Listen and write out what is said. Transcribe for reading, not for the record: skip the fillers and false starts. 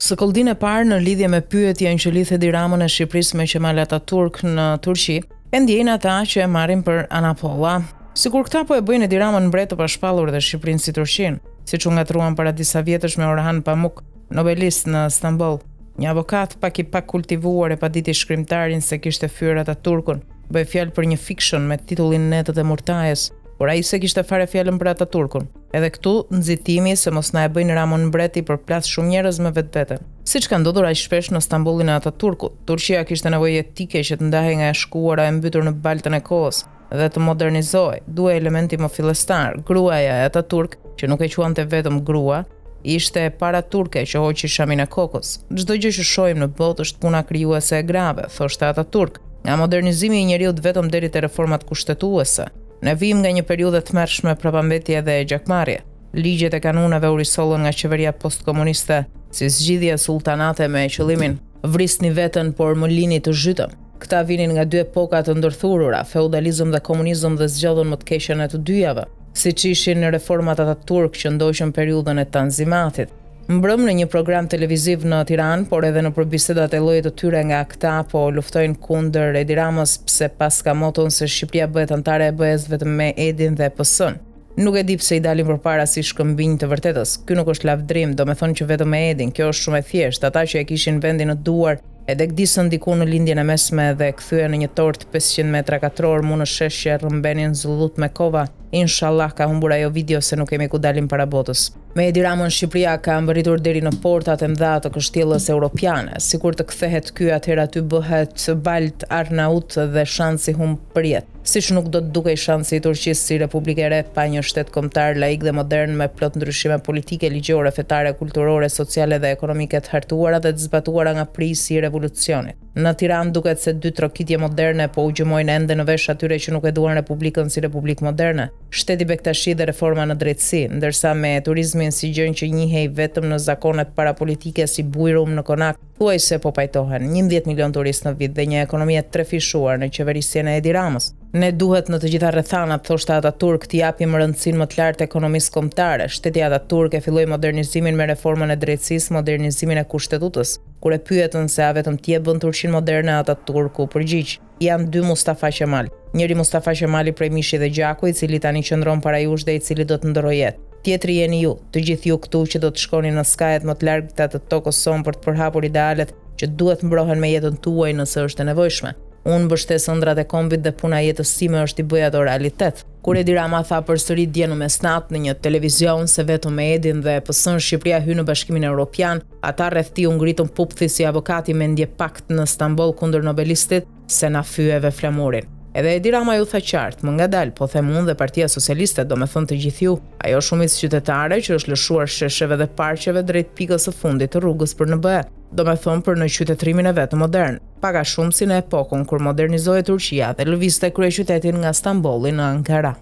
Sëkëlldinë e parë në lidhje me pyetjen që lidh Edi Ramën e Shqipërisë me Qemal Ataturk në Turqi, e ndjejnë ata që e marrin për anapolla. Sikur këta po e bëjnë Edi Ramën mbret të pashpallur dhe Shqipërinë si Turqinë, siç u ngatërruan para disa vjetësh me Orhan Pamuk, nobelist në Stamboll. Një avokat pak i pakultivuar e paditi shkrimtarin se kishte fyer Ataturkun. Bëhej fjalë për një fiction me titullin Netët e Murtajës, por ai s'e kishte fare fjalën për Ataturkun. Edhe këtu, nxitimi se mos na e bëjnë Ramën mbret i përplas shumë njerëz me vetveten. Siç ka ndodhur aq shpesh në Stambollin e Ataturkut, Turqia kishte nevojë jetike që të ndahej nga e shkuara e mbytur në baltën e kohës dhe të modernizohej. Duhej elementi më fillestar, gruaja e Ataturk, që nuk e quante vetëm grua, ishte e para turke që hoqi shaminë e kokës. Çdo gjë që shohim në botë është puna krijuese e grave, thoshte Ataturk, nga modernizimi i njeriut vetëm deri te reformat kushtetuese. Ne vijmë nga një periudhë e tmerrshme prapambetje dhe gjakmarrje. Ligjet e kanuneve u risollën nga qeveria postkomuniste si zgjidhje sulltanate me qëllimin vrisni veten por më lini të zhytem. Këta vinin nga dy epoka të ndërthurura, feudalizëm dhe komunizëm dhe zgjodhën më të keqen e të dyjave, siç ishin reformat Ataturk që ndoqën periudhën e Tanzimatit. Mbrëmë në një program televiziv në Tiranë, por edhe nëpër bisedat e llojit të tyre nga këta po luftojnë kundër Edi Ramës pse paska moton se Shqipëria bëhet anëtare e BE-së vetëm me Edin dhe PS-në. Nuk e di pse i dalin përpara si shkëmbinj të vërtetës. Ky nuk është lavdrim, domethënë që vetëm me Edin, kjo është shumë e thjeshtë, ata që e kishin vendin në duar e degdisën diku në Lindjen e Mesme dhe e kthyen në një tortë 500 metra katror mu në shesh që e rrëmbenin zullut me kova. Inshallah ka humbur ajo video se nuk kemi ku dalim para botës. Me Edi Ramën Shqipëria ka mbërritur deri në portat e mëdha të kështjellës europiane. Sikur të kthehet ky atëherë aty bëhet baltë arnaut dhe shansi humb përjetë. Siç nuk do të dukej shansi i Turqisë si republikë e re pa një shtet kombëtar laik dhe modern me plot ndryshime politike, ligjore, fetare, kulturore, sociale dhe ekonomike të hartuara dhe të zbatuara nga prijësi i revolucionit. Në Tiranë duket se dy trokitje moderne po u gjëmojnë ende në vesh atyre që nuk e duan republikën si republikë moderne. Shteti bektashi dhe reforma në drejtësi, ndërsa me turizmin si gjënë që njihej vetëm në zakonet parapolitike si bujrum në konak, thuajse po pajtohen, 11 milionë turistë në vit dhe një ekonomi e trefishuar në qeverisjen e Edi Ramës. Ne duhet në të gjitha rrethanat, thoshte Ataturk, t'i japim rëndësinë më të lartë ekonomisë kombëtare. Shteti Ataturk e filloi modernizimin me reformën e drejtësisë, modernizimin e kushtetutës. Kur e pyetën se a vetëm ti e bën Turqinë moderne, Ataturk u përgjigj. Janë dy Mustafa Qemal. Njëri Mustafa Qemali prej mishi dhe gjaku, i cili tani qëndron para jush dhe i cili do të ndërrojë jetë. Tjetri jeni ju, të gjithë ju këtu që do të shkoni në skajet më të largëta të tokës sonë për të përhapur idealet që duhet mbrohen me jetën tuaj nëse është e nevojshme. Unë mbështes ëndrrat e kombit dhe puna e jetës sime është t'i bëj ato realitet. Kur Edi Rama tha përsëri dje në mesnatë në një televizion se vetëm me Edin dhe PS-në Shqipëria hyn në Bashkimin Europian, Ata rreth tij u ngritën pupthi si avokati mendjepakt në Stamboll kundër nobelistit se na fyeve flamurin. Edhe Edi Rama ju tha qartë, më ngadalë, po them unë dhe Partia Socialiste, domethënë të gjithë ju, ajo shumicë qytetare që është lëshuar shesheve dhe parqeve drejt pikës së fundit të rrugës për në BE, domethënë për në qytetërimin e vet modern, pak a shumë si në epokën kur modernizohej Turqia dhe lëvizte kryeqytetin nga Stambolli në Ankara.